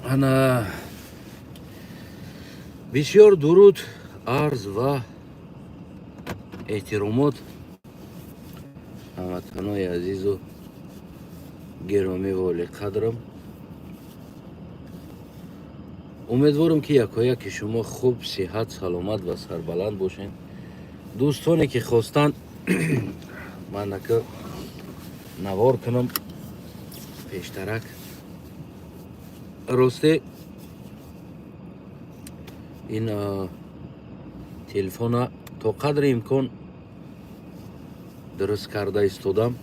Ана, бисёр дуруд, арз ва эҳтиромот ҳамватанои азизу гиромӣ ва олиқадрам. Умедворам, ки якояки шумо хуб, сиҳат, саломат ва сарбаланд бошед. Дӯстоне, ки хостанд ман ака навор кунам пештарак, росте, ин телефона то қадри имкон дуруст карда истодам.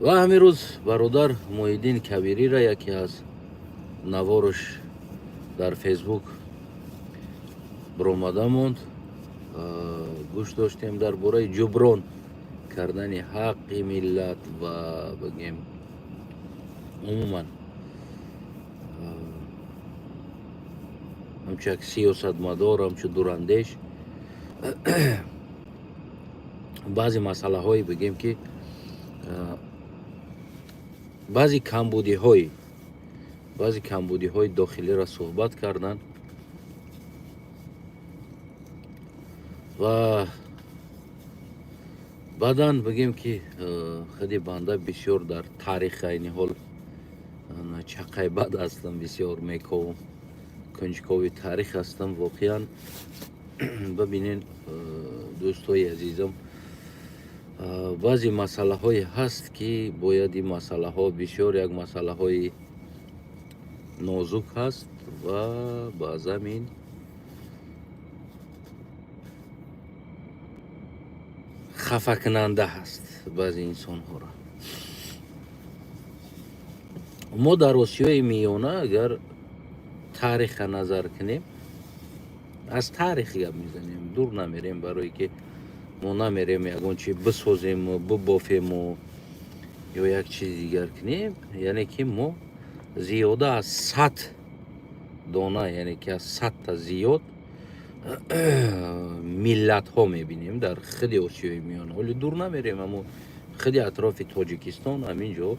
Ва ҳамин рӯз бародар Муҳиддин Кабирира яке аз навораш дар Фейсбук баромада монд, гӯш доштем дар бораи ҷуброн кардани ҳаққи миллат ва бигем, умуман ҳамчун як сиёсатмадор, ҳамчун дурандеш баъзе масъалаҳое, бигем ки, баъзе камбудиҳои дохилиро суҳбат карданд ва баъдан, бигем ки, худи банда бисёр дар таърих айни ҳол чаққай бад ҳастам, бисёр мековам, кунҷкови таърих ҳастам воқеан. Бибинен, дӯстои азизам, баъзе масъалаҳое ҳаст, ки бояд ин масъалаҳо бисёр як масъалаҳои нозук ҳаст ва баъзан ин хафакунанда ҳаст баъзе инсонҳоро. Мо дар Осиёи Миёна агар таъриха назар кунем, аз таърих гап мезанем, дур намерем, барое ки мо намерем ягон чи бисозему бибофему ё як чизи дигар кунем. Яъне ки мо зиёда аз 100 дона, яъне ки аз 100-та зиёд миллатҳо мебинем дар худи Осиёи Миёна. Ҳоли дур намерем, аммо худи атрофи Тоҷикистон, ҳамин ҷо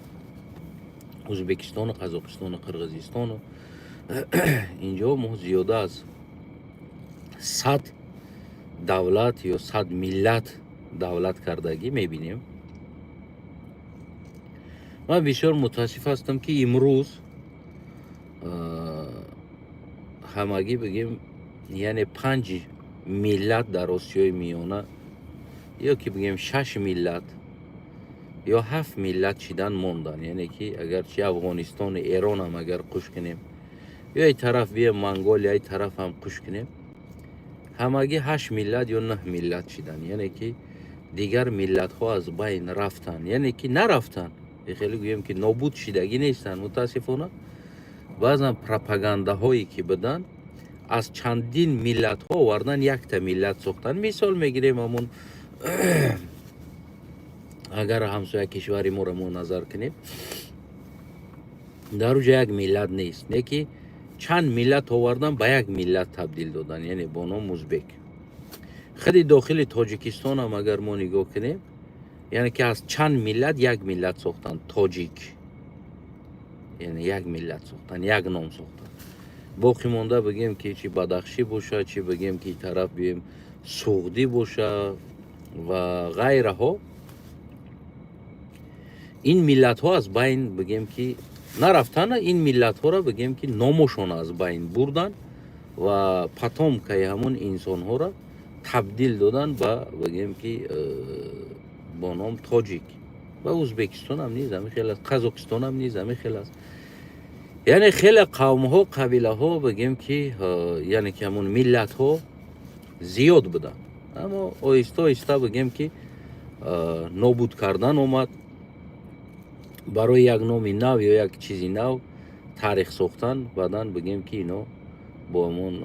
Ӯзбекистону Қазоқистону Қирғизистону инҷо мо зиёда аз 100 давлат ё 100 миллат давлат кардагӣ мебинем. Ман бисёр мутаассиф ҳастам, ки имрӯз ҳамагӣ, бигем, яъне панҷ миллат дар Осиёи Миёна ё ки бигем, шаш миллат ё ҳафт миллат шидан монданд. Яъне ки агарчи Афғонистону Эронам агар қуш кунем ё ай тараф бием, Монголия ай тарафам қуш кунем, ҳамагӣ ҳашт миллат ё наҳ миллат шидан. Яъне ки дигар миллатҳо аз байн рафтанд, яъне ки нарафтанд, хеле гӯем ки нобуд шидагӣ нестанд. Мутаассифона, баъзан пропагандаҳое ки буданд, аз чандин миллатҳо овардан, якта миллат сохтанд. Мисол мегирем, ҳамун агар ҳамсоя кишвари моро мо назар кунем, дар уҷа як миллат нест, не ки чанд миллат овардан, ба як миллат табдил додан, яъне бо ном узбек. Худи дохили Тоҷикистонам агар мо нигоҳ кунем, яъне ки аз чанд миллат як миллат сохтанд, тоҷик, яъне як миллат сохтанд, як ном сохтанд. Боқӣ монда, бигем ки, чи бадахшӣ боша, чи бигем ки тараф бием, суғдӣ боша ва ғайраҳо, ин миллатҳо аз байн, бигем ки, нарафтана, ин миллатҳоро, бигем ки, номошон аз байн бурданд ва потомкаи ҳамон инсонҳоро табдил додан ба, бигем ки, бо ном тоҷик. Ва Ӯзбекистонам низ ҳамин хел аст, Қазоқистонам низ ҳамин хел аст. Яъне хеле қавмҳо, қабилаҳо, бигем ки, яъне ки ҳамон миллатҳо зиёд буданд, аммо оҳиста оҳиста, бигем ки, нобуд кардан омад барои як номи нав ё як чизи нав таърих сохтан. Баъдан, бигем ки, ино бо ҳамон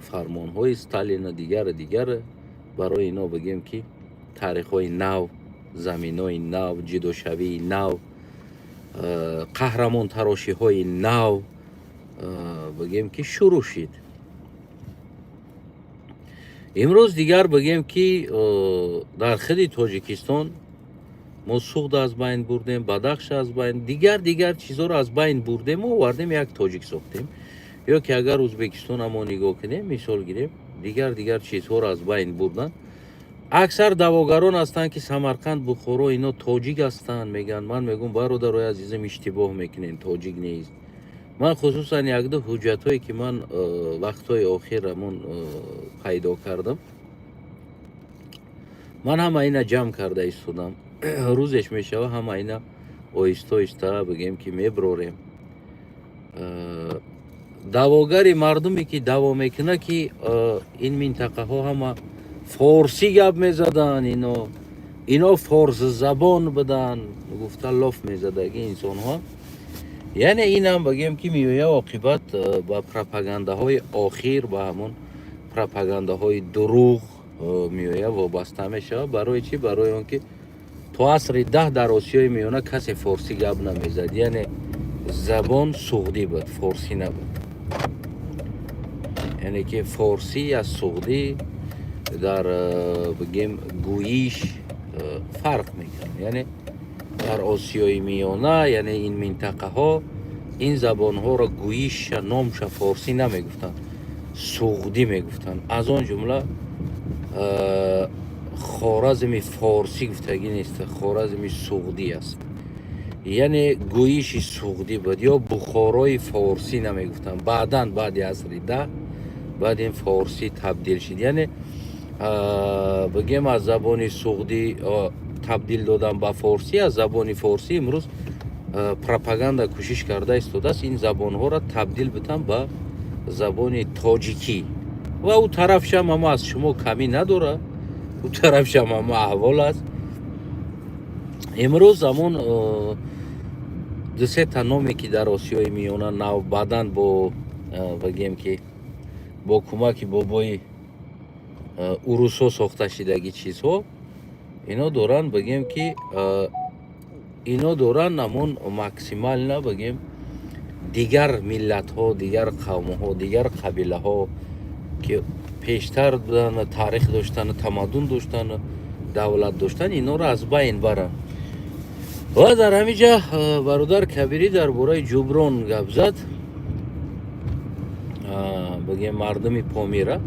фармонҳои Сталина, дигару дигар, барои ино, бигем ки, таърихҳои нав, заминҳои нав, ҷудошавии нав, қаҳрамонтарошиҳои нав, бигем ки, шурӯъ шид. Имрӯз дигар, бигем ки, дар худи Тоҷикистон Мо Суғд аз байн бурдем, Бадахш аз байн, дигар дигар чизҳоро аз байн бурдему овардем, як тоҷик сохтем. Ё ки агар Ӯзбекистона мо нигоҳ кунем, мисол гирем, дигар дигар чизҳоро аз байн бурданд. Аксар даъвогарон ҳастанд, ки Самарқанд, Бухоро, ино тоҷик ҳастанд, мегӯянд. Ман мегӯям: бародарои азизам, иштибоҳ мекунем, тоҷик нест. Ман хусусан якду ҳуҷҷатҳое, ки ман вақтҳои охир ҳамон пайдо кардам, ман ҳама ина ҷамъ карда истодам. Рӯзеш мешава, ҳама ина оҳиста оҳиста бигем, ки меброрем. Даъвогари мардуме, ки даъво мекунад, ки ин минтақаҳо ҳама форсӣ гап мезаданд, ино форсзабон буданд, гуфта лоф мезадаги инсонҳо. Яъне инам бигем, ки меоя оқибат ба пропагандаҳои охир, ба ҳамон пропагандаҳои дурӯғ меоя, вобаста мешавад. Барои чӣ? Барои он ки то асри 10 дар Осиёи Миёна касе форсӣ гап намезад, яъне забон суғдӣ буд, форсӣ набуд. Яъне ки форсӣ аз суғдӣ дар бигем, гӯиш фарқ мекунад. Яъне дар Осиёи Миёна, яъне ин минтақаҳо, ин забонҳоро гӯиша, номша форсӣ намегуфтанд, суғдӣ мегуфтанд. Аз он ҷумла Хоразми форсӣ гуфтагӣ нест, Хоразми суғдӣ аст, яъне гӯиши суғдӣ буд. Ё Бухорои форсӣ намегуфтанд. Баъдан, баъди асри 10, баъд ин форсӣ табдил шид. Яъне бигем, аз забони суғдӣ табдил додан ба форсӣ, аз забони форсӣ имрӯз пропаганда кӯшиш карда истодааст, ин забонҳоро табдил бидам ба забони тоҷикӣ. Ва ӯ тарафшам ҳама аз шумо камӣ надорад, ӯ тарафшам ҳама аҳвол аст. Имрӯз ҳамон дусета номе, ки дар Осиёи Миёна нав баъдан бо бигем, ки бо кӯмаки бобои урусҳо сохта шидаги чизҳо, ино доранд, бигем, ки ино доранд ҳамон максимально, бигем, дигар миллатҳо, дигар қавмҳо, дигар қабилаҳо, ки пештар буданд, таърих доштану тамаддун доштану давлат доштан, инҳоро аз байн баранд. Ва дар ҳамин ҷа бародар Кабирӣ дар бораи ҷуброн гап зад, бигем, мардуми Помира.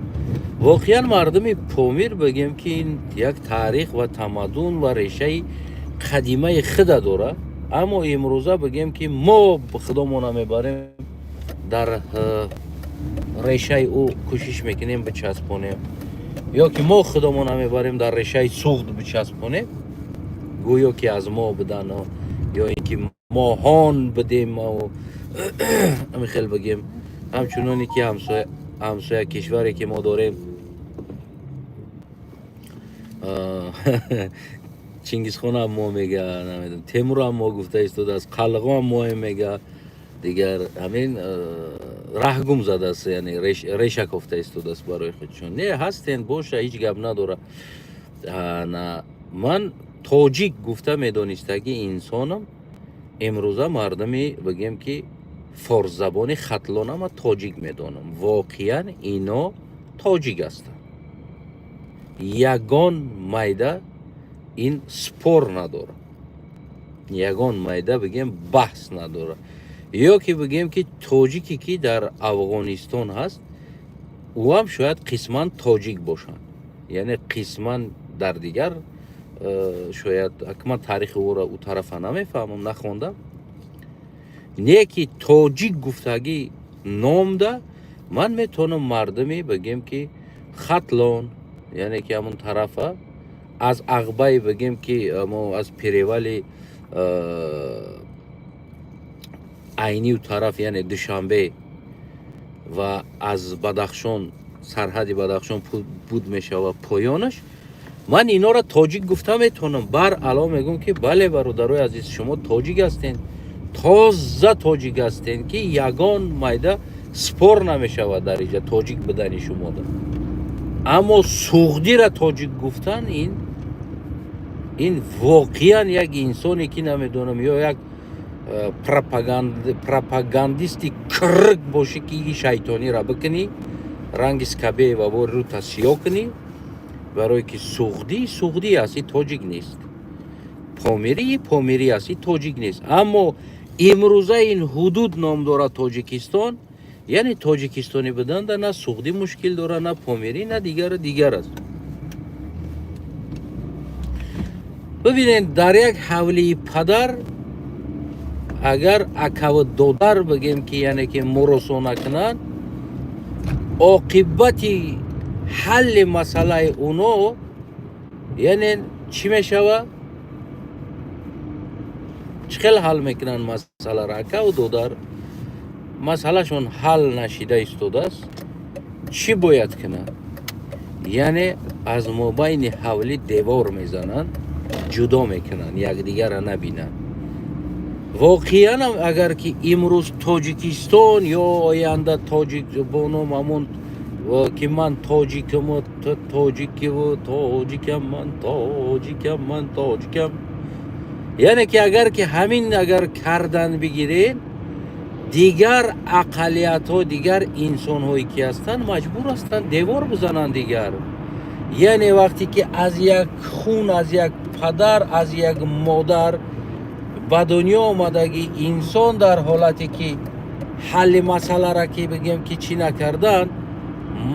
Воқеан, мардуми Помир, бигем, ки ин як таърих ва тамаддун ва решаи қадимаи худа дорад. Аммо имрӯза, бигем, ки мо худомона мебарем, дар решаи ӯ кӯшиш мекунем бичаспонем, ё ки мо худомона мебарем, дар решаи Суғд бичаспонем, гӯё ки аз мо будан, ё ин ки моҳон будем, ҳамин хел бигем, ҳамчуноне ки ҳамсоя кишваре, ки мо дорем, Чингизхонам мо мега, намедонам, Темурам мо гуфта истодааст, Қалғом моем мега. Дигар ҳамин раҳ гум задааст, яъне реша кофта истодааст барои худшон. Не, ҳастен, боша, ҳеҷ гап надора. На, ман тоҷик гуфта медонистагӣ инсонам. Имрӯза мардуми, бигем, ки форсзабони Хатлонама тоҷик медонам. Воқеан, ино тоҷик ҳастанд, ягон майда ин спор надорад, ягон майда, бигем, баҳс надорад. Ё ки бигем, ки тоҷике, ки дар Афғонистон ҳаст, ӯ ҳам шояд қисман тоҷик бошанд, яъне қисман дар дигар шояд. Ман таърихи ӯро ӯ тарафа намефаҳмам, нахондам. Не ки тоҷик гуфтагӣ номда ман метавонам мардуми, бигем, ки Хатлон, яъне ки ҳамон тарафа, аз Ағбай, бигем, ки мо аз перевали Айнию тараф, яъне Душанбе, ва аз Бадахшон, сарҳади Бадахшон буд мешава поёнаш, ман инора тоҷик гуфта метавонам. Бар ало мегӯм, ки бале, бародарои азиз, шумо тоҷик ҳастен, тоза тоҷик ҳастен, ки ягон майда спор намешавад дар иҷа тоҷик будани шумода. Аммо суғдира тоҷик гуфтан, ин воқеан як инсоне, ки намедонам, ё як пропагандисти кирк бошӣ, ки шайтонира бикунӣ, ранги Скабеева бори рута сиёҳ кунӣ, барое ки суғдӣ суғдӣ аст, ин тоҷик нест. Помирӣ помирӣ аст, и тоҷик нест. Аммо имрӯза ин ҳудуд ном дорад Тоҷикистон, яъне тоҷикистонӣ буданда на суғдӣ мушкил дорад, на помирӣ, на дигару дигар аст. Бибинед, дар як ҳавлии падар агар акаву додар бигем ки яъне ки муросо накунанд, оқибати ҳалли масъалаи уно яъне чӣ мешавад? Чӣ хел ҳал мекунанд масъаларо? Акаву додар масъалашон ҳал нашида истодааст, чӣ бояд кунанд? Яъне аз мобайни ҳавлӣ девор мезананд, ҷудо мекунанд, якдигарро набинанд. Воқеанам агар ки имрӯз Тоҷикистон ё оянда тоҷик бо ном ҳамон ки ман тоҷикаму тоҷикиву тоҷикам, ман тоҷикам, ман тоҷикам, яъне ки агар ки ҳамин агар кардан бигиред, дигар ақаллиятҳо, дигар инсонҳое ки ҳастанд, маҷбур ҳастанд девор бизананд дигар. Яъне вақте ки аз як хун, аз як падар, аз як модар ба дунё омадагӣ инсон дар ҳолате ки ҳалли масъаларо ки бигем ки чӣ накардан,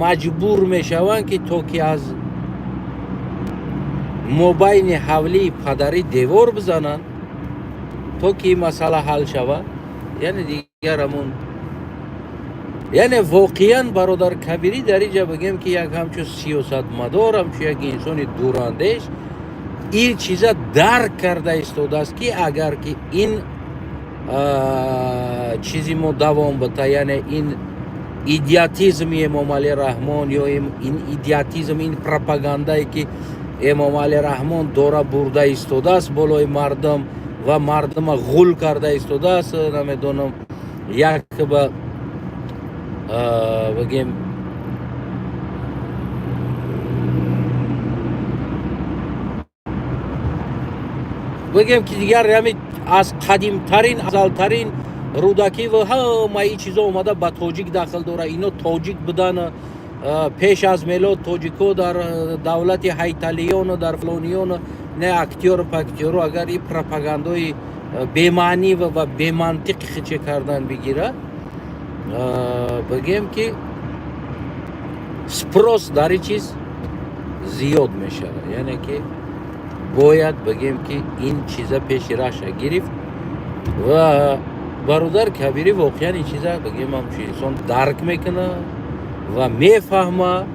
маҷбур мешаванд ки то ки аз мобайни ҳавлии падарӣ девор бизананд, то ки ин масъала ҳал шавад. Яъне дигар ҳамон, яъне воқеан бародар Кабирӣ дар инҷа бигем ки як ҳамчун сиёсатмадор, ҳамчун як инсони дурандеш ин чиза дарк карда истодааст, ки агар ки ин чизи мо давом бита, яъне ин идиотизми Эмомалӣ Раҳмон ё ин идиотизм, ин пропагандае ки Эмомалӣ Раҳмон дора бурда истодааст болои мардум ва мардума ғул карда истодааст, намедонам, як ба бигем ки дигар ҳами аз қадимтарин, азалтарин Рӯдакӣ ва ҳамаи ин чизо омада ба тоҷик дахл дорад. Ино тоҷик будан пеш аз мелод, тоҷико дар давлати ҳайталиёну дар флониёну не актёру пактёру, агар ин пропагандои бемаънӣ ва бемантиқи хиче кардан бигирад, бигем ки спрос дар ин чиз зиёд мешавад. Яъне ки бояд бигем ки ин чиза пеши раша гирифт ва бародар Кабирӣ воқеан ин чиза бигем ҳамчун инсон дарк мекунад ва мефаҳма,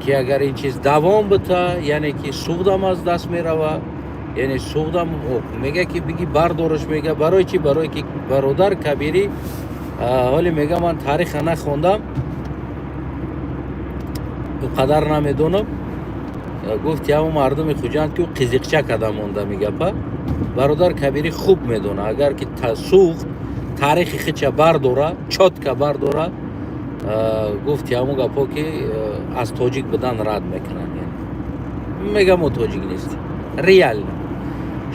ки агар ин чиз давом бита, яъне ки Суғдам аз даст мерава. Яъне Суғдам мега ки биги бардораш, мега. Барои чи? Барое ки бародар Кабирӣ ҳоле мега ман тариха нахондам, ӯ қадар намедонам. Гуфт ҳамон мардуми Хуҷанд ки ӯ қизиқча када монда мегапа. Бародар Кабирӣ хуб медона, агар ки Суғд таърихи хича бардора, чётко бардора, гуфти ҳамон гапҳо ки аз тоҷик будан рад мекунанд, мега мо тоҷик нестем. Реально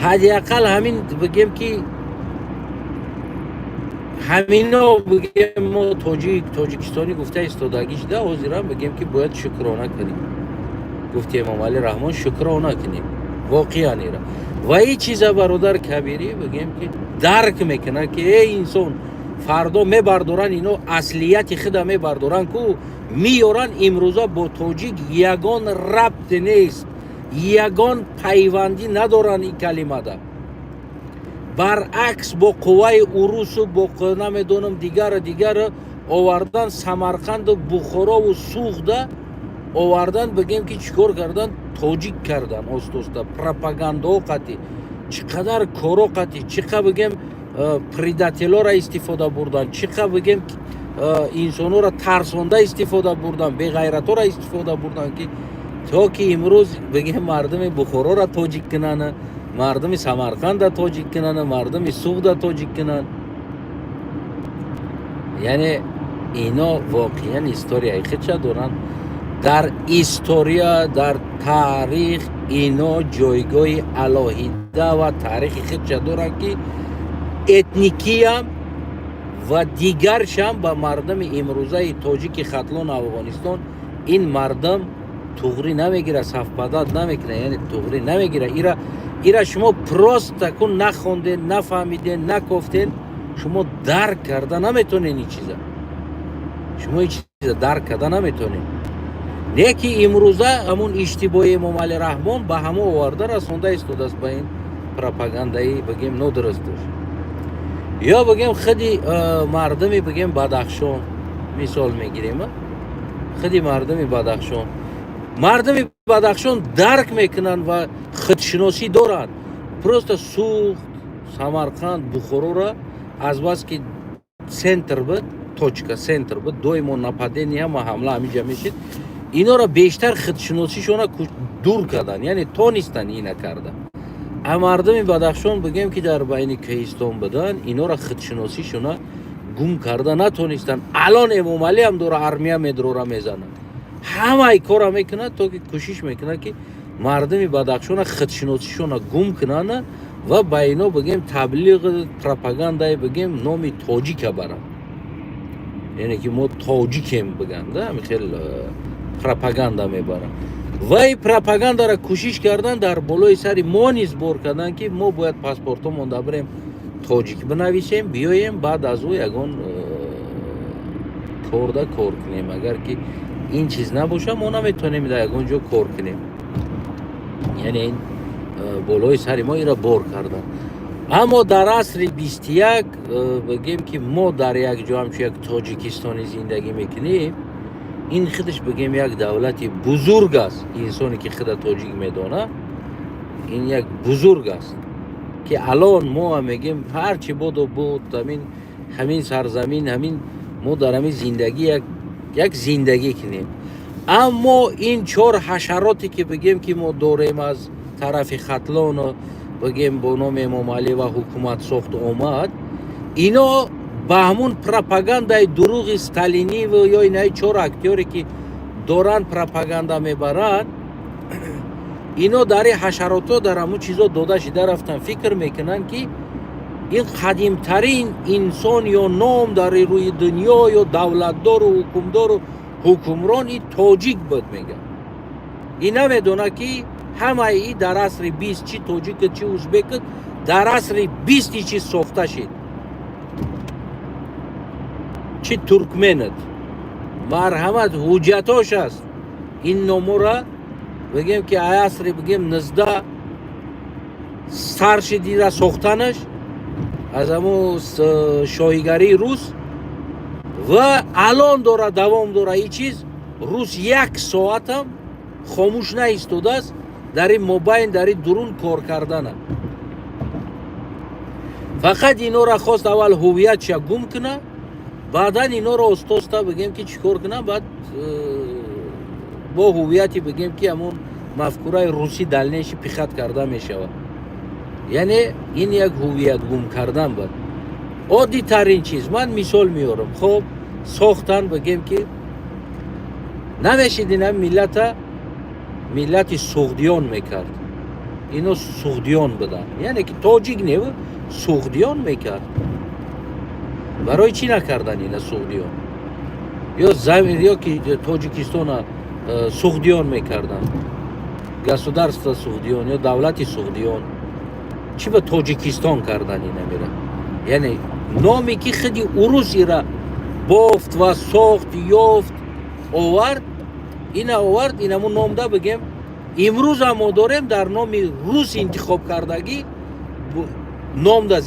ҳадди ақал ҳамин бигем ки ҳамино бигем мо тоҷик, тоҷикистонӣ гуфта истодагӣ шуда, ҳозирам бигем ки бояд шукрона кунем. Гуфти Эмомалӣ Раҳмон, шукрона кунем воқеан ира. Ва ин чиза бародар Кабирӣ бигем ки дарк мекунад, ки эй инсон, фардо мебардоранд ино аслияти худа мебардоранд ку меёранд. Имрӯза бо тоҷик ягон рабт нест, ягон пайвандӣ надоранд ин калимада. Баръакс, бо қувваи урусу бо намедонам дигару дигару овардан Самарқанду Бухорову Суғда овардан, бигем ки чӣ кор кардан? Тоҷик кардан оста-оста пропагандао қатӣ, чӣ қадар коро қатӣ, чӣ қа бигем предателора истифода бурдан, чӣ қа бигем инсонҳоро тарсонда истифода бурдан, беғайратҳоро истифода бурдан, ки то ки имрӯз бигем мардуми Бухороро тоҷик кунанд, мардуми Самарқанда тоҷик кунанд, мардуми Суғда тоҷик кунанд. Яъне ино воқеан историяи худша доранд. Дар история, дар таърих ино ҷойгоҳи алоҳида ва таърихи худша доранд, ки этникиям ва дигаршам ба мардуми имрӯзаи тоҷики Хатлону Афғонистон ин мардум. Туғрӣ намегира, совпадать намекуна, яъне туғрӣ намегира. Ира шумо просто кун нахонден, нафаҳмиден, накофтен, шумо дарк карда наметонен ин чиза. Шумо ин чиза дарк карда наметонед. Не ки имрӯза ҳамун иштибоҳи Эмомалӣ Раҳмон ба ҳамо оварда расонда истодааст, ба ин пропагандаи, бигем, нодуруст дошт. Ё бигем, худи мардуми, бигем, Бадахшон мисол мегирем. Худи мардуми Бадахшон, мардуми Бадахшон дарк мекунанд ва худшиносӣ доранд. Просто Суғд, Самарқанд, Бухороро азбаски центр буд, точка центр буд, доимо нападение, ҳама ҳамла ҳамиҷа мешид, инора бештар худшиносишона дур кардан, яъне тонистан ина карда. А мардуми Бадахшон, бигем, ки дар байни кӯҳистон будан, инора худшиносишона гум карда натонистанд. Алон Эмомалӣ ҳам дора армия медрора, мезанад, ҳамаи кора мекунад, то ки кӯшиш мекунад, ки мардуми Бадахшона худшиносишона гум кунанд ва ба ино, бигем, таблиғ, пропагандаи, бигем, номи тоҷика баранд, яъне ки мо тоҷикем биганд, хел пропаганда мебаранд. Ва ин пропагандара кӯшиш кардан дар болои сари мо низ бор кардан, ки мо бояд паспортҳомон бирем, тоҷик бинависем, биёем, баъд аз ӯ ягон корда кор кунем. Агар ки ин чиз набоша, мо наметавонем дар ягон ҷо кор кунем. Яъне ин болои сари мо инро бор кардан. Аммо дар асри 21, бигем, ки мо дар як ҷо ҳамчун як тоҷикистони зиндагӣ мекунем, ин худаш, бигем, як давлати бузург аст. Инсоне ки худа тоҷик медона, ин як бузург аст, ки алон мо мегем, ҳарчи боду буд, ҳамин сарзамин, ҳамин мо дар ҳамин зиндагӣ як зиндагӣ кунем. Аммо ин чор ҳашароте ки, бигем, ки мо дорем аз тарафи Хатлону, бигем, бо номи Эмомалӣ ва ҳукумат сохт омад, ино ба ҳамун пропагандаи дурӯғи сталиниву ё инаи чор актёре ки доранд, пропаганда мебаранд, ино дар ин ҳашаротҳо, дар ҳамун чизо дода шида рафтан. Фикр мекунанд, ки ин қадимтарин инсон ё ном дар рӯи дунё ё давлатдору ҳукмдору ҳукмрон ин тоҷик буд, мегӯяд. Ин намедонад, ки ҳамаи и дар асри 20, чи тоҷикат, чи узбекат, дар асри 20-и чиз сохта шид, чи туркменат, марҳамат, ҳуҷҷатош аст. Ин номора, бигем, ки асри, бигем, 19 сар шидира сохтанаш аз ҳамун шоҳигарии рус ва алон дора давом дора. Ин чиз рус як соатам хомӯш наистодааст дар ин мобайн, дар ин дурун кор кардана. Фақат инора хост аввал ҳувиятша гум куна, баъдан инора остоста, бигем, ки чӣ кор кунам, баъд бо ҳувияти, бигем, ки ҳамун мафкураи русӣ дальнейший пихать карда мешавад. Яъне ин як ҳувият гум кардан буд. Оддитарин чиз ман мисол меорам. Хоб, сохтан, бигем, ки намешид ина миллата миллати суғдиён мекард. Ино суғдиён буданд, яъне ки тоҷик не, суғдиён мекард. Барои чӣ накардан ина суғдиён ё замин, ё ки Тоҷикистона суғдиён мекарданд, государство суғдиён ё давлати суғдиён? Чӣ ба Тоҷикистон кардан ина мера? Яъне номе ки худи урус ира бофт ва сохт, ёфт, овард, ина овард, инаму номда, бигем, имрӯзам мо дорем дар номи рус интихоб кардагӣ ном да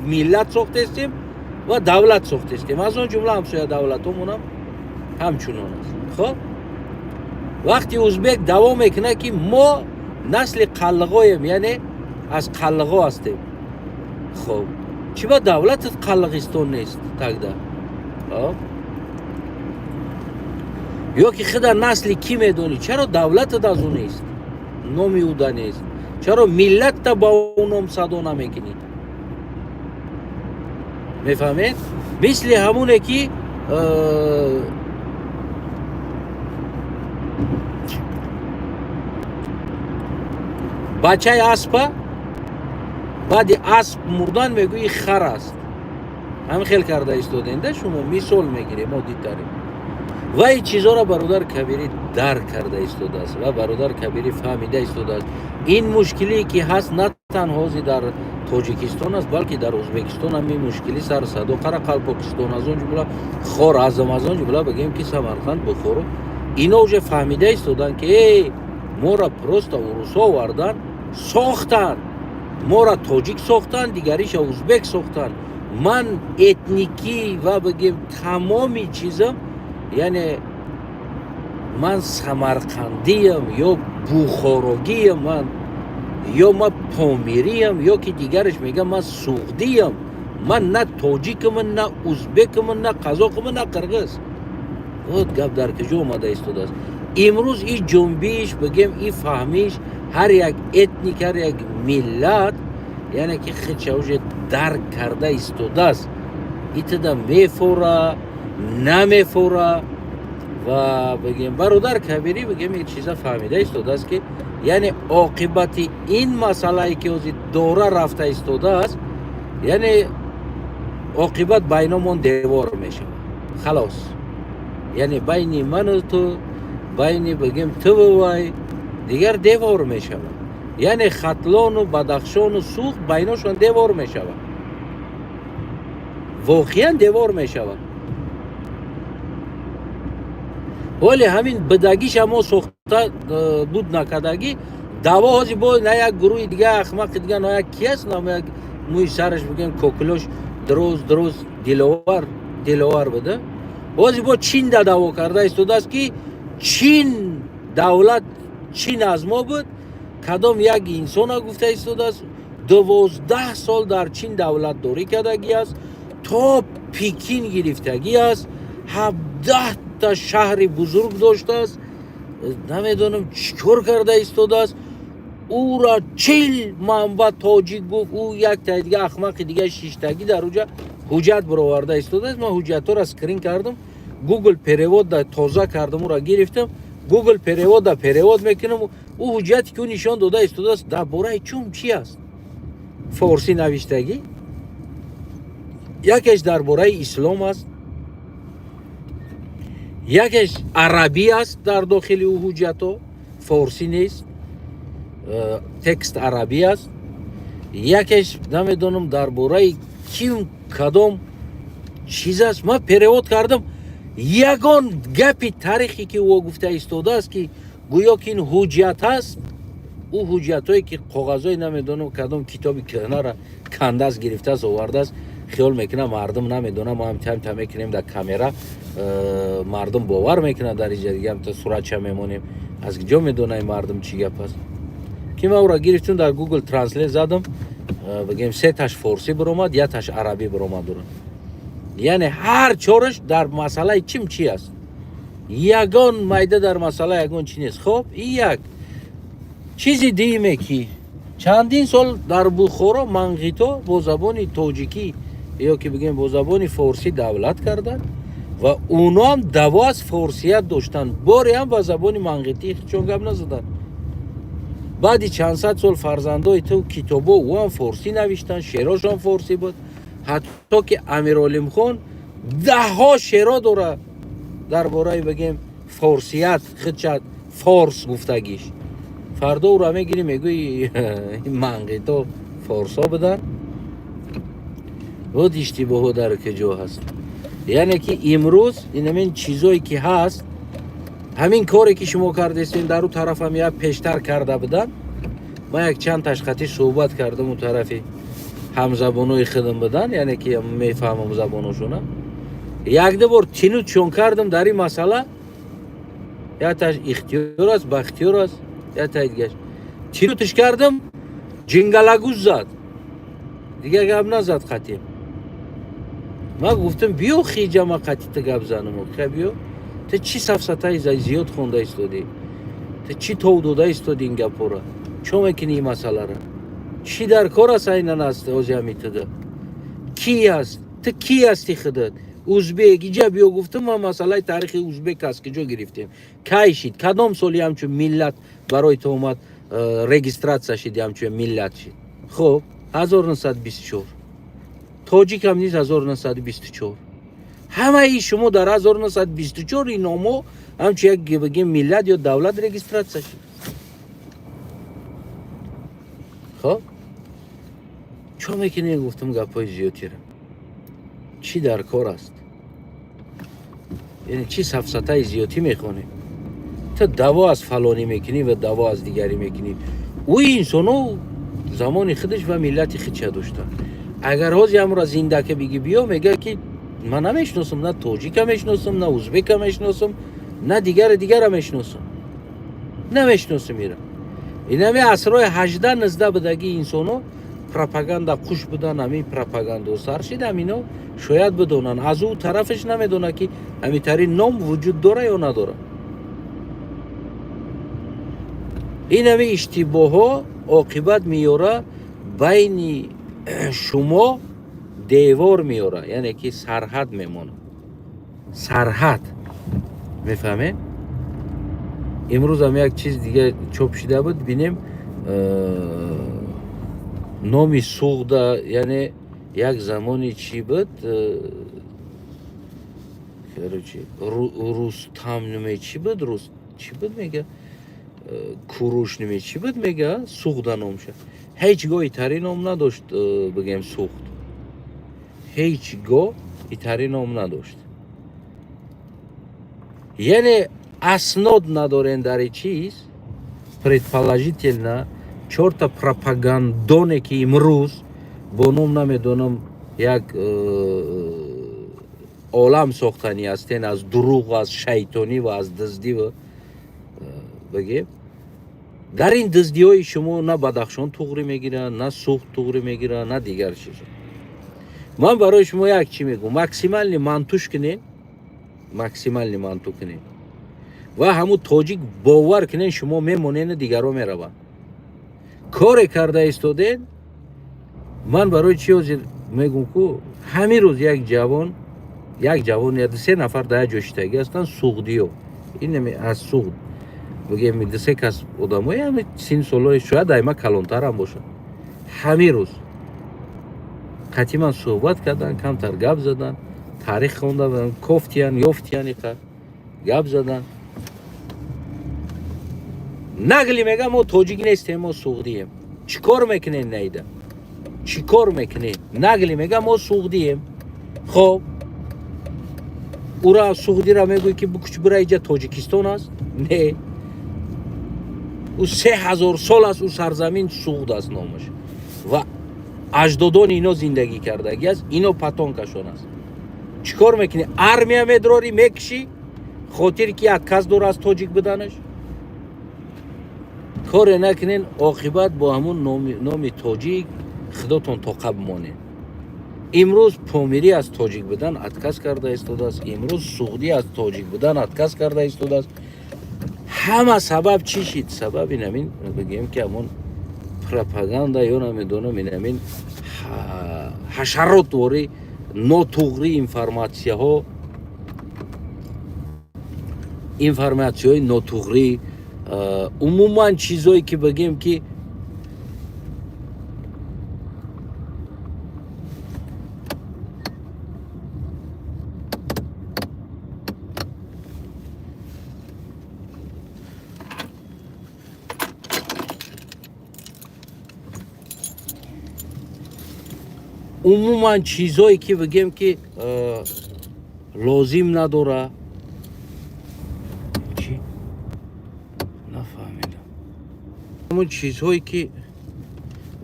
миллат сохтестем ва давлат сохтестем. Аз он ҷумла ҳамсоя давлатҳомонам ҳамчунон аст. Хоб, вақти узбек давом мекунад, ки мо насли қаллиғоем, яъне аз қаллиғо ҳастем. Хоб, чӣ ба давлатат Қаллиғистон нест тогда? Ё ки худа насли кӣ медонӣ, чаро давлатат аз ӯ нест, номи ӯда нест? Чаро миллатта ба ӯ ном садо намекунӣ? Мефаҳмед? Мисли ҳамоне ки бачаи аспа баъди асп мурдан мегӯи хар аст. Ҳамин хел карда истоденда. Шумо мисол мегирем оддитарин ва ин чизоро, бародар кабирӣ. Дарк карда истодааст ва бародар Кабирӣ фаҳмида истодааст. Ин мушкилие ки ҳаст, на танҳо ҳозир дар Тоҷикистон аст, балки дар Ӯзбекистон ҳам ин мушкилӣ сар садо, Қарақалпоқистон, аз он ҷумла Хоразм, аз он ҷумла бигем ки Самарқанд, Бухоро. Ино уже фаҳмида истоданд, ки эй, моро просто урусҳо овардан, сохтанд, моро тоҷик сохтанд, дигариша узбек сохтанд. Ман этникӣ ва бигем тамоми чизам, яъне ман самарқандиям ё бухорогиям ман, ё ман помириям, ё ки дигараш мегӯям, ман суғдиям. Ман на тоҷикам, на узбекам, на қазоқам, на қирғиз. Вот гап дар куҷо омада истодааст. Имрӯз и ҷунбиш, бигем, и фаҳмиш, ҳар як этник, ҳар як миллат, яъне ки худша уже дарк карда истодааст. Итада мефора, намефора. Ва бигем, бародар Кабирӣ, бигем, як чиза фаҳмида истодааст, ки яъне оқибати ин масъалае ки ҳозир дора рафта истодааст, яъне оқибат байномон девор мешавад, халос. Яъне байни ману ту, байни, бигем, туву вай дигар девор мешавад. Яъне Хатлону Бадахшону Суғд байношон девор мешавад, воқеан девор мешавад. Вале ҳамин бидагиша мо сохта буд накардагӣ даъво. Ҳозир бо на як гурӯҳи дига, ахмақи дига, на як ки аст, на як мӯи сараш, бигем, кокилош дроз дроз, Диловар, Диловар буда. Ҳозир бо Чинда даъво карда истодааст, ки Чин, давлат Чин аз мо буд. Кадом як инсона гуфта истодааст, 12 сол дар Чин давлатдорӣ кардагӣ аст, то Пекин гирифтагӣ аст, 17-та шаҳри бузург доштааст. Намедонам, чӣ кор карда истодааст. Ӯра 40 манба тоҷик гуфт. Ӯ якта дига ахмақи дига шиштагӣ дар уҷа ҳуҷҷат бароварда истодааст. Ман ҳуҷҷатҳоро скрин кардам, Google перевод да тоза кардам, ӯра гирифтам, Google перевод да перевод мекунам. Ӯ ҳуҷҷате ки ӯ нишон дода истодааст, дар бораи чум чи аст? Форсӣ навиштагӣ, якеш дар бораи ислом аст, якеш арабӣ аст. Дар дохили ӯ ҳуҷҷатҳо форсӣ нест, текст арабӣ аст. Якеш намедонам, дар бораи ким, кадом чиз аст. Ман перевод кардам, ягон гапи таърихе ки ӯ гуфта истодааст, ки гӯё ки ин ҳуҷҷат аст, ӯ ҳуҷҷатҳое ки коғазҳои, намедонам, кадом китоби кӯҳнара кандааст, гирифтааст, овардааст. Хиёл мекунам, мардум намедонам. Мо ҳам мекунем дар камера, мардум бовар мекунад. Дар иҷа дига ҳамта суратча мемонем, аз куҷо медонаи мардум чӣ гап аст? Ки ман ӯра гирифтам, дар Google Translate задам, бигем, сеташ форсӣ биромад, якташ арабӣ биромад ура. Яъне ҳар чораш дар масъалаи чим чи аст? Ягон майда дар масъала ягон чи нест. Хоб, и як чизи дуюме, ки чандин сол дар Бухоро манғито бо забони тоҷикӣ ё ки бигем бо забони форсӣ давлат карданд ва уно ҳам даъво аз форсият доштанд, боре ҳам ба забони манғитӣ чон гап назаданд. Баъди чанд сад сол фарзандои ту китобо ӯ ҳам форсӣ навиштанд, шеърошон форсӣ буд. Ҳатто ки Амиролимхон даҳҳо шеъро дора дар бораи, бигем, форсият, худшад форс гуфтагиш. Фардо ӯро мегирӣ, мегӯи, манғито форсо буданд. Вот иштибоҳо дар куҷо ҳаст. Яъне ки имрӯз инамин чизое ки ҳаст, ҳамин коре ки шумо кардестем, дар ӯ тарафам як пештар карда буданд. Ман як чанд ташхатӣ суҳбат кардам, ӯ тарафи ҳамзабонои худам буданд, яъне ки мефаҳмам забоношона. Якду бор тинутшон кардам дар ин масъала. Якташ Ихтиёр аст, Бахтиёр аст, яктаи дигаш. Тинутш кардам, ҷингалагуз зад, дигар гап назад қатъи. Ман гуфтам, биё хиҷа, ма қатъи ту гап занам. Ха, биё, ту чӣ сафсатаи зиёд хонда истодӣ? Ту чӣ тов дода истодӣ? Ин гапҳоро чо мекунӣ? Ин масъалара чӣ дар кор аст? Айнан аст ози ҳами туда ки аст? Ту кӣ ҳасти худат? Узбек иҷа биё, гуфтам. Ман масъалаи таърихи узбек аз куҷо гирифтем, кай шид, кадом соли ҳамчун миллат барои ту омад, регистрация шид, ҳамчун миллат шид? Хуб, 1924. Тоҷикам низ 1924. Ҳамаи шумо дар 1924 ин номҳо ҳамчун як бигем миллат ё давлат регистратсия шуд. Хоб, чо мекунӣ? Гуфтам гапҳои зиёдтира чӣ дар кор аст, яъне чӣ сафсатаи зиёдтӣ мехонӣ? Ту даво аз фалонӣ мекунӣ ва даво аз дигарӣ мекунӣ. Ӯ инсоно замони худаш ва миллати худша доштанд. Агар ҳози ҳамро зинда ка бигӣ биё, мега ки ман намешиносам, на тоҷика мешиносам, на узбека мешиносам, на дигари дигара мешиносам, намешиносам ира. Инами асрҳои 18-19 будаги инсоно пропаганда қуш будан, ҳамин пропагандо сар шид, ҳамино шояд бидонанд. Аз ӯ тарафаш намедонад ки ҳамитари ном вуҷуд дора ё надора. Ин ҳами иштибоҳҳо оқибат меёра, байни шумо девор меёра, яъне ки сарҳад мемонад. Сарҳад, мефаҳмед? Имрӯзам як чиз дига чоп шида буд, бинем, номи Суғда, яъне як замони чӣ буд, короче, Рустам ниме чӣ буд, Рус чӣ буд мега, Куруш ниме чӣ буд мега, Суғда номша. Ҳеҷ гоҳ итари ном надошт, бигем Суғд ҳеҷ гоҳ итари ном надошт. Яъне аснод надорен дар ин чиз. Предположительно чорта пропагандоне ки имрӯз бо ном намедонам як олам сохтанӣ ҳастен аз дурӯғ, аз шайтонӣ ва аз дуздӣ ва бигем, дар ин дуздиҳои шумо на Бадахшон туғрӣ мегирад, на Суғд туғрӣ мегирад, на дигар чизо. Ман барои шумо як чӣ мегӯм: максимально мантуш кунед, максимально манту кунед ва ҳамун тоҷик бовар кунед, шумо мемонену дигарро мераванд. Коре карда истодед. Ман барои чӣ ҳозир мегӯм ку, ҳамин рӯз як ҷавон я дусе нафар дар як ҷо шитагӣ ҳастанд, суғдиё, ин аз Суғд, бигем, дусе кас одамои ҳами син солҳои, шояд айма калонтарам бошад, ҳамин рӯз қатъи ман суҳбат кардан, камтар гап задан, таърих хонда, кофтиян, ёфтиян, иқа гап задан. Нагли мега, мо тоҷик нестем, мо суғдием. Чӣ кор мекунем наида, чӣ кор мекунем? Нагли мега, мо суғдием. Хоб, ура суғдира мегӯй ки бикуч, бира, иҷа Тоҷикистон аст? Не, ӯ 3000 сол аст, ӯ сарзамин Суғд аст номаш ва аҷдодони ино зиндагӣ кардагӣ аст, ино потомкашон аст. Чӣ кор мекунӣ? Армия медрорӣ, мекушӣ, хотир ки отказ дора аз тоҷик буданаш. Коре накунен, оқибат бо ҳамун номи тоҷик худотон тоқа бимонед. Имрӯз помирӣ аз тоҷик будан отказ карда истодааст, имрӯз суғдӣ аз тоҷик будан отказ карда истодааст. Ҳама сабаб чӣ шид? Сабаб инамин, бигӯем ки ҳамон пропаганда ё намедонам, инамин ҳашаротвори нотуғри информатсияҳо, информатсияҳои нотуғрӣ, умуман чизое ки бигем ки умуман чизое ки бигем ки лозим надора. Чӣ нафаҳмидам, ҳамон чизҳое ки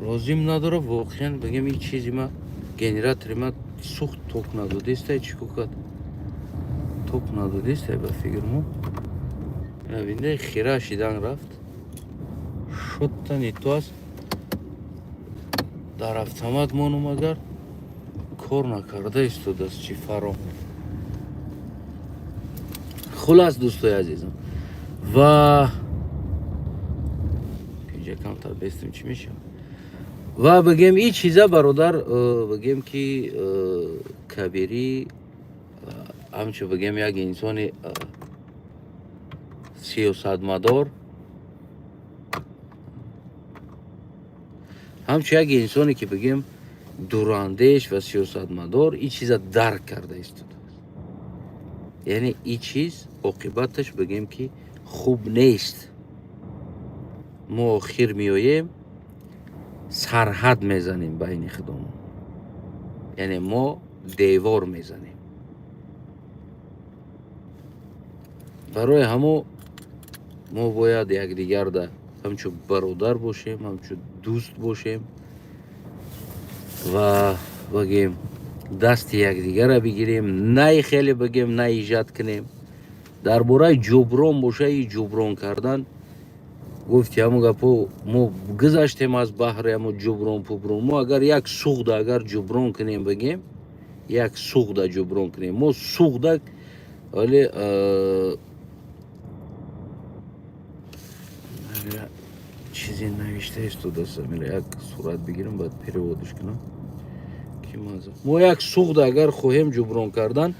лозим надора, воқеан бигем, ин чизи ма, генератори ма сухт, ток надодестай, чӣ кор кард, ток надодестай ба фикрмо. Бинда, хира шидан рафт, шуттани то аст дар автомат монум, агар кор накарда истодааст, чӣ фаро. Хулас, дӯстои азизам, ва инҷа камтар бестим, чӣ мешавад, ва бигем, ин чиза, бародар, бигем ки Кабирӣ ҳамчун, бигем, як инсони сиёсатмадор, ҳамчун як инсоне ки, бигем, дурандеш ва сиёсатмадор, ин чиза дарк карда истодааст. Яъне и чиз оқибаташ, бигем, ки хуб нест. Мо охир меоем, сарҳад мезанем байни худомон, яъне мо девор мезанем. Барои ҳамо мо бояд якдигарда ҳамчун бародар бошем, ҳамчун дӯст бошем ва, бигем, дасти якдигарра бигирем, най хеле, бигем, наижат кунем. Дар бораи ҷуброн боша, и ҷуброн кардан гуфти, ҳамон гапо мо гузаштем аз баҳри ҳамо ҷуброн пуброн. Мо агар як суғда агар ҷуброн кунем, бигем, як суғда ҷуброн кунем, мо суғда вале чизе навишта истодаст, як сурат бигирам, баъд перевод ш кунам. Мо як суғда агар хоҳем ҷуброн кардан,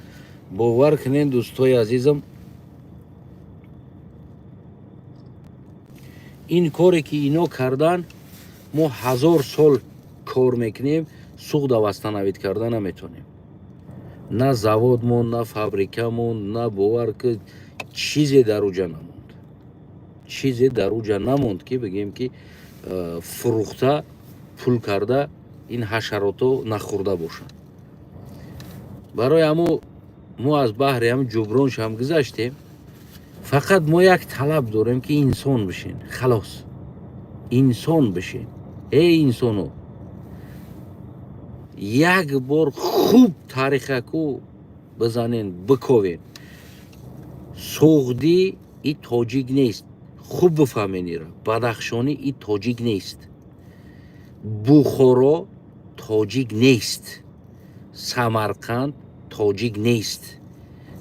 бовар кунен, дӯстои азизам, ин коре ки ино кардан, мо 1000 сол кор мекунем, суғда восстановить карда наметонем. На завод монд, на фабрика монд, на, бовар ки, чизе дар уҷа намонд, чизе дар уҷа намонд, ки бигем, ки фурӯхта, пул карда, ин ҳашарото нахӯрда бошанд. Барои ҳамо мо аз баҳри ҳам ҷуброншам гузаштем. Фақат мо як талаб дорем, ки инсон бишен, халос, инсон бишен. Эй инсоно, як бор хуб таърихаку бизанен, биковен. Суғдӣ и тоҷик нест, хуб бифаҳмен ира. Бадахшонӣ и тоҷик нест, Бухоро тоҷик нест, Самарқанд тоҷик нест,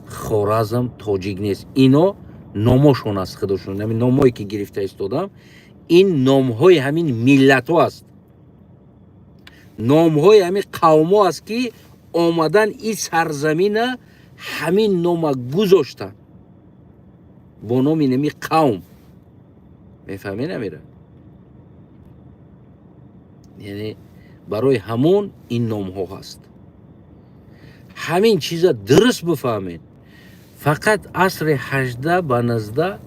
Хоразм тоҷик нест. Ино номошон аст худошон. Ҳамин номое ки гирифта истодам, ин номҳои ҳамин миллатҳо аст, номҳои ҳамин қавмҳо аст, ки омадан ин сарзамина ҳамин нома гузоштанд бо номи нами қавм. Мефаҳмед амира? Яъне барои ҳамон ин номҳо ҳаст. Ҳамин чиза дуруст бифаҳмед. Фақат асри 18 ба 19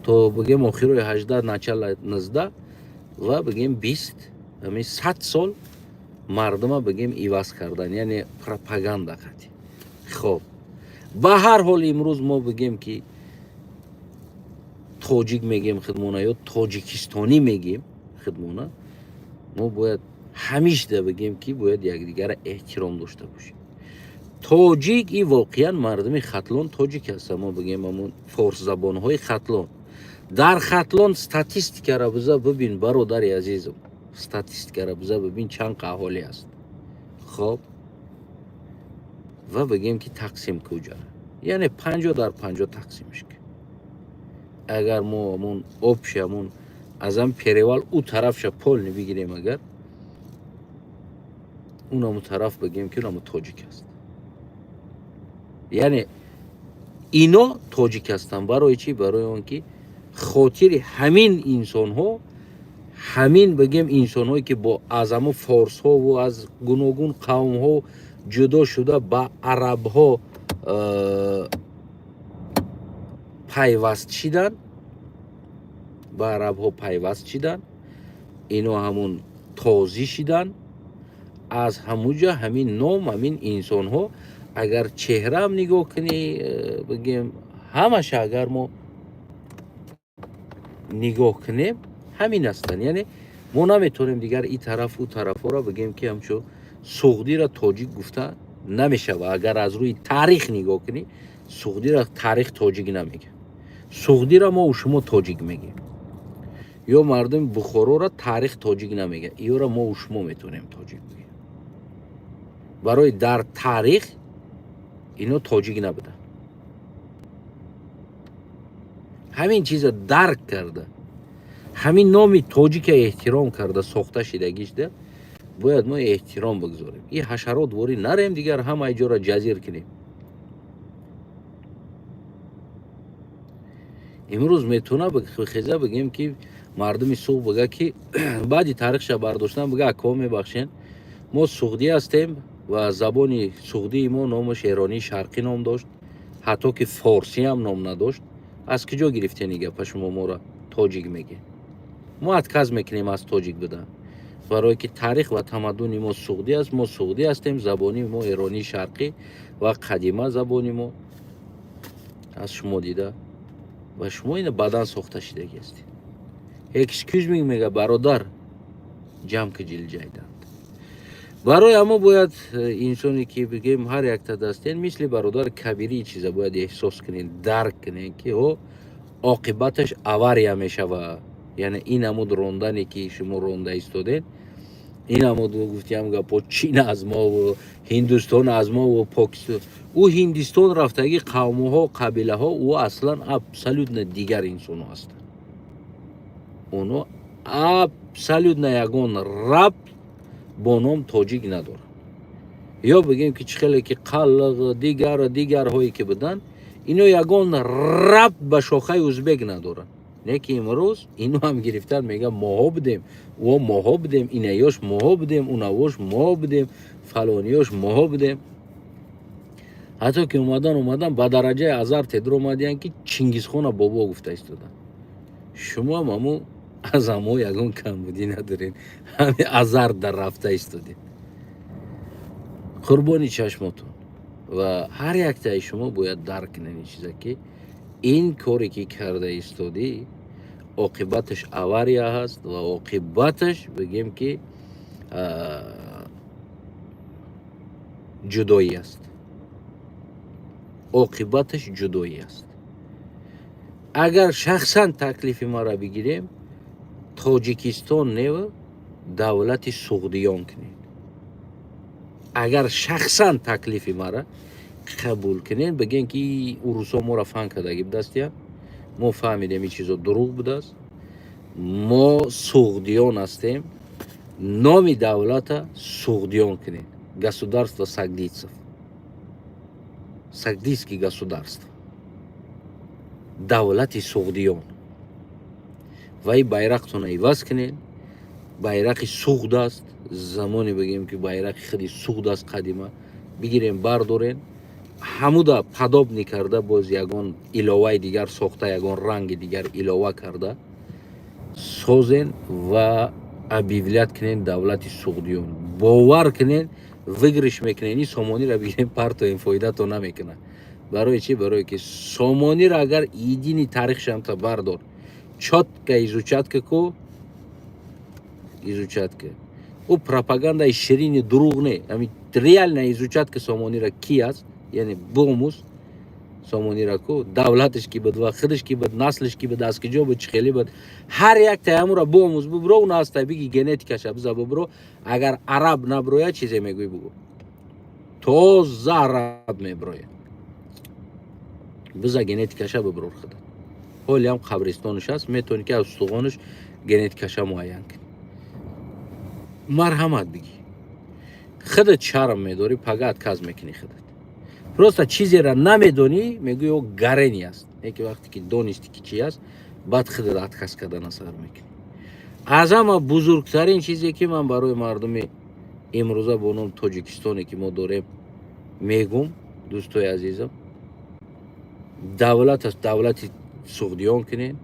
то, бигем, охирои 18, начало 19 ва, бигем, 20, ҳамин 100 сол мардума, бигем, иваз кардан, яъне пропаганда қатӣ. Хоб, ба ҳар ҳол, имрӯз мо, бигем, ки тоҷик мегем худмона ё тоҷикистонӣ мегем худмона, мо бояд ҳамишда, бигем, ки бояд якдигарро эҳтиром дошта бошем. Тоҷик и воқеан мардуми Хатлон тоҷик ҳаста. Мо, бигем, ҳамун форсзабонҳои Хатлон, дар Хатлон статистикаро биза бибин, бародари азизам, статистикаро биза бибин, чанд аҳолӣ аст. Хоб, ва, бигем, ки тақсим куҷара, яъне 50 дар 50 тақсимш ки. Агар мо ҳамун общий, ҳамун аз ам перевал ӯ тарафша полный бигирем, агар унаму тараф, бигем, ки унаму тоҷик аст, яъне ино тоҷик ҳастанд. Барои чӣ? Барои он ки хотири ҳамин инсонҳо, ҳамин, бигем, инсонҳое ки бо аз ҳамун форсҳову аз гуногун қавмҳо ҷудо шуда, ба арабҳо пайваст шидан, ба арабҳо пайваст шидан, ино ҳамун тозӣ шидан. Аз ҳамуҷа ҳамин ном, ҳамин инсонҳо, агар чеҳраам нигоҳ кунӣ, бигем, ҳамаша агар мо нигоҳ кунем, ҳамин ҳастанд. Яъне мо наметавонем дигар и тараф, ӯ тарафҳоро, бигем, ки ҳамчун суғдиро тоҷик гуфта намешава. Агар аз рӯи таърих нигоҳ кунӣ, суғдиро таърих тоҷик намегӯяд. Суғдиро мо шумо тоҷик мегӯем. Ё мардуми Бухороро таърих тоҷик намегӯяд, иёро мо шумо метавонем тоҷик бигӯем. Барои дар таърих ино тоҷик набуданд. Ҳамин чиза дарк карда, ҳамин номи тоҷика эҳтиром карда сохта шидагишда бояд мо эҳтиром бигзорем. И ҳашарот ворӣ нарем, дигар ҳамаи ҷоро ҷазир кунем. Имрӯз метавона хеза, бигем, ки мардуми суғ бига, ки баъди таърихша бардоштан бига: «Акво, мебахшен, мо суғдӣ ҳастем ва забони суғдии мо номаш эронии шарқӣ ном дошт». Ҳатто ки форсиам ном надошт. Аз куҷо гирифтени гапа шумо моро тоҷик мегӯед? Мо отказ мекунем аз тоҷик будан, барое ки таърих ва тамаддуни мо суғдӣ аст. Мо суғдӣ ҳастем, забони мо эронии шарқӣ ва қадима забони мо аз шумо дида ва шумо ина бадан сохта шидагӣ ҳастед. Excuse me, мега, бародар, ҷамъ ки ҷилҷайданд. Барои ҳамо бояд инсоне ки бигем ҳар якта дастен, мисли бародар Кабирӣ, чиза бояд эҳсос кунен, дарк кунен, ки о оқибаташ авария мешава. Яъне ин ҳамуд рондане ки шумо ронда истодед, ин ҳамуд гуфтиам гапо, Чин аз мову Ҳиндустон аз мову Покистон. Ӯ Ҳиндистон рафтагӣ қавмуҳо, қабилаҳо, ӯ аслан абсолютно дигар инсонҳо ҳастанд. Оно абсолютно ягон рабт бо ном тоҷик надоранд. Ё бигем ки чӣ хеле ки қаллиқ, дигар дигарҳое ки буданд, ино ягон рабт ба шохаи узбек надоранд. Не ки имрӯз ино ҳам гирифтан, мегӯям, моҳо будем, о моҳо будем, инаёш моҳо будем, унавош моҳо будем, фалониёш моҳо будем. Ҳатто ки омадан ба дараҷаи азар тедро омадиянд, ки Чингизхона бобо гуфта истоданд. Шумо ҳам ҳамун аз ҳамо ягон камбудӣ надоред, ҳами азар дар рафта истодед. Қурбони чашмотон. Ва ҳар яктаи шумо бояд дарк кунед ин чиза, ки ин коре ки карда истодӣ, оқибаташ авария ҳаст ва оқибаташ, бигем ки, ҷудоӣ аст. Оқибаташ ҷудоӣ аст. Агар шахсан таклифи маро бигирем, Тоҷикистон нева, давлати суғдиён кунед. Агар шахсан таклифи мара қабул кунед, бигӯен ки урусо моро фан кардагӣ будастия, мо фаҳмидем, ин чизо дурӯғ будааст, мо суғдиён ҳастем, номи давлата суғдиён кунед, государство согдийцев, согдийский государство, давлати суғдиён. Ва и байрақтона иваз кунед. Байрақи Суғд аст, замоне бигем ки байрақи худи Суғд аст, қадима бигирем, бардорен, ҳамуда подобный карда, боз ягон иловаи дигар сохта, ягон ранги дигар илова карда созен ва объявлять кунен давлати суғдиён. Бовар кунен, выигрыш мекунен. Ин сомониро бигирем, партоем, фоидато намекунад. Барои чӣ? Барое ки сомониро агар единый таърихшамта бардор, чётко изучать ку, изучать ка, ӯ пропагандаи ширини дурӯғ не, ами реально изучать ка сомонира ки аст, яъне бомӯз сомонира ку, давлаташ ки буд ва худаш ки буд, наслаш ки буд, аз киҷо буд, чӣ хеле буд, ҳар як таямура бомӯз, бубро, уна аста биги, генетикаша биза, бубро. Агар араб наброяд, чизе мегӯй, бугӯ, тоза араб меброяд. Биза, генетикаша буброр худат. Ҳолиам қабристонаш аст, метавонӣ ки аз устухонаш генетикаша муайян кунӣ. Марҳамат, бигӣ, худат шарм медорӣ, пага отказ мекунӣ. Худат просто чизеро намедонӣ, мегӯӣ, о гарени аст. Яке вақте ки донисти, ки чи аст, баъд худат отказ кардана сар мекунӣ. Аз ҳама бузургтарин чизе ки ман барои мардуми имрӯза бо номи Тоҷикистоне ки мо дорем мегум, дӯстои азизам, давлат аст, давлати суғдиён кунед,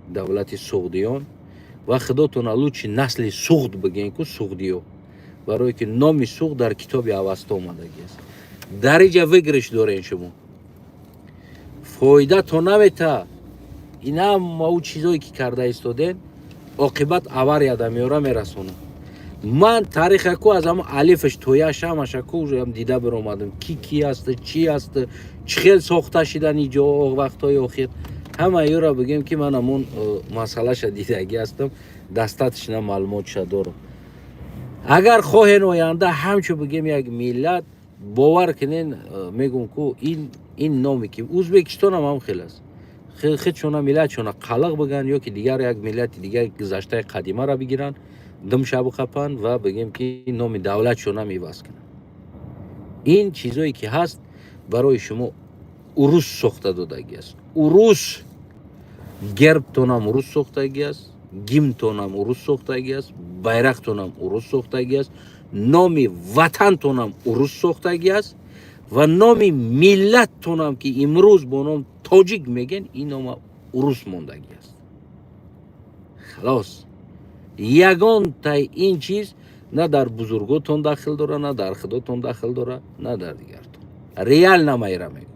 давлати суғдиён. Ва худотона лучше насли суғд бигӯен ку, суғдиё, барое ки номи суғд дар китоби Авасто омадагӣ аст. Дар иҷа выигрыш дорен шумо, фоидато намета. Ин ҳама ӯ чизое ки карда истоден, оқибат аварияда меёра, мерасонад. Ман таърихаку аз ҳама алифаш то яш ҳамашаку ам дида биромадам, ки ки аст, чӣ аст, чӣ хел сохта шидан иҷо вақтҳои охир. Ҳама ёра бигем ки ман ҳамон масъалаша дидагӣ ҳастам, достаточно маълумотша дорам. Агар хоҳен оянда ҳамчун бигем як миллат, бовар кунен, мегӯм ку, ин номе ки Ӯзбекистонам ҳам хел аст, худшона миллатшона қалиқ биган ё ки дигар як миллати дигар гузаштаи қадимаро бигиранд, думша бихапанд ва бигем ки номи давлатшонам иваз кунанд. Ин чизое ки ҳаст, барои шумо урус сохта додагӣ аст. Урус гербтонам урус сохтагӣ аст, гимнтонам урус сохтагӣ аст, байрақтонам урус сохтагӣ аст, номи ватантонам урус сохтагӣ аст. Ва номи миллаттонам, ки имрӯз бо ном тоҷик мегӯен, ин нома урус мондагӣ аст. Халос, ягонтай ин чиз на дар бузурготон дахл дора, на дар худотон дахл дора, на дар дигартон. Реально майра мегӯм,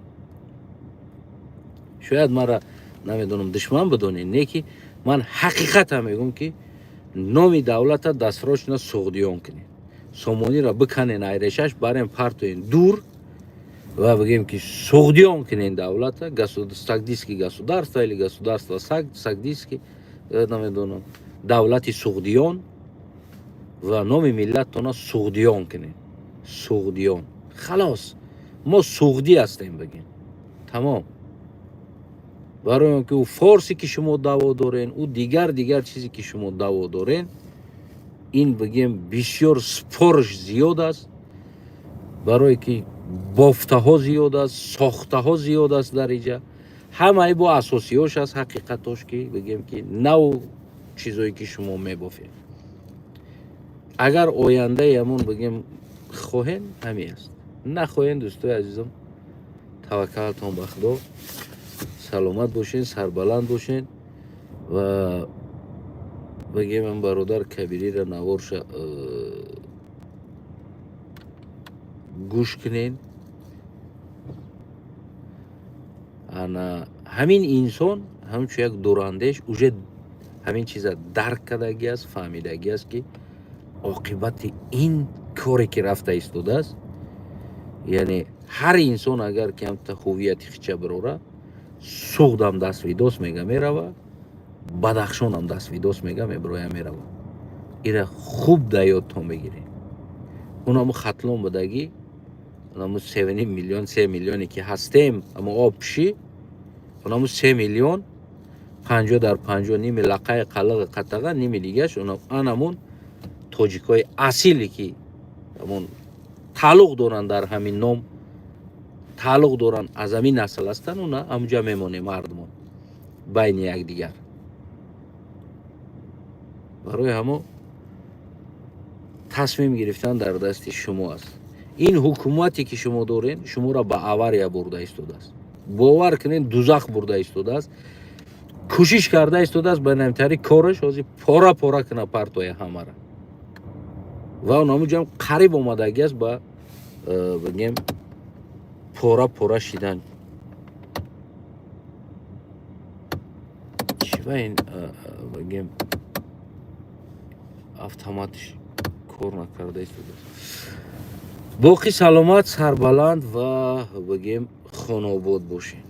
шояд мара, намедонам, душман бидонед, не ки ман ҳақиқата мегӯм, ки номи давлата дастрочна суғдиён кунед, сомониро биканен, айрешаш барем, партоен дур ва бигем, ки суғдиён кунен давлата, согдийский государство или государство согдийский, намедонам, давлати суғдиён, ва номи миллаттона суғдиён кунед, суғдиён. Халос, мо суғдӣ ҳастем бигем, тамом. Барои он ки ӯ форсе, ки шумо даъво дорен, ӯ дигар дигар чизе, ки шумо даъво дорен, ин, бигем, бисёр спор ш зиёд аст, барое ки бофтаҳо зиёд аст, сохтаҳо зиёд аст. Дар иҷа ҳамаи бо асосиёш аст, ҳақиқатош, ки бигем, ки нав чизое, ки шумо мебофед, агар ояндаи ҳамон, бигем, хоҳен, ҳамин аст, нахоҳен, дӯстои азизам, таваккалтон ба Худо, саломат бошен, сарбаланд бошен. Ва бигем, бародар Кабирира наворша гӯш кунен. Ана ҳамин инсон ҳамчун як дурандеш уже ҳамин чиза дарк кардагӣ аст, фаҳмидагӣ аст, ки оқибати ин коре, ки рафта истодааст, яъне ҳар инсон агар камта ҳуввияти хича бирора, Суғдам дасвидос мега, мерава, Бадахшонам дасвидос мега, мебироя, мерава. Ира хуб да ёдтон бигиред. Унаму Хатлон будагӣ, унаму 3,5 миллион, 3 миллионе, ки ҳастем, амо об пиши, унаму 3 миллион 50 дар 50, ними лақаи қалиғи қатаға, ними дигаш анамун тоҷикҳои асиле, ки ҳамон тааллуқ доранд, дар ҳамин ном тааллуқ доранд, аз ҳамин насл ҳастанд, уна ҳамуҷа мемонем мардумон байни якдигар. Барои ҳамо тасмим гирифтан дар дасти шумо аст. Ин ҳукумате, ки шумо дорен, шуморо ба авария бурда истодааст, бовар кунед, дузах бурда истодааст, кӯшиш карда истодааст ба намтари кораш ҳозир пора пора куна, партоя ҳамара. Ва онамуҷам қариб омадагӣ аст ба бигем, пора пора шидан. Чива ин, бигем, автоматиш кор накарда истодааст. Боқӣ саломат, сарбаланд ва, бигем, хонобод бошед.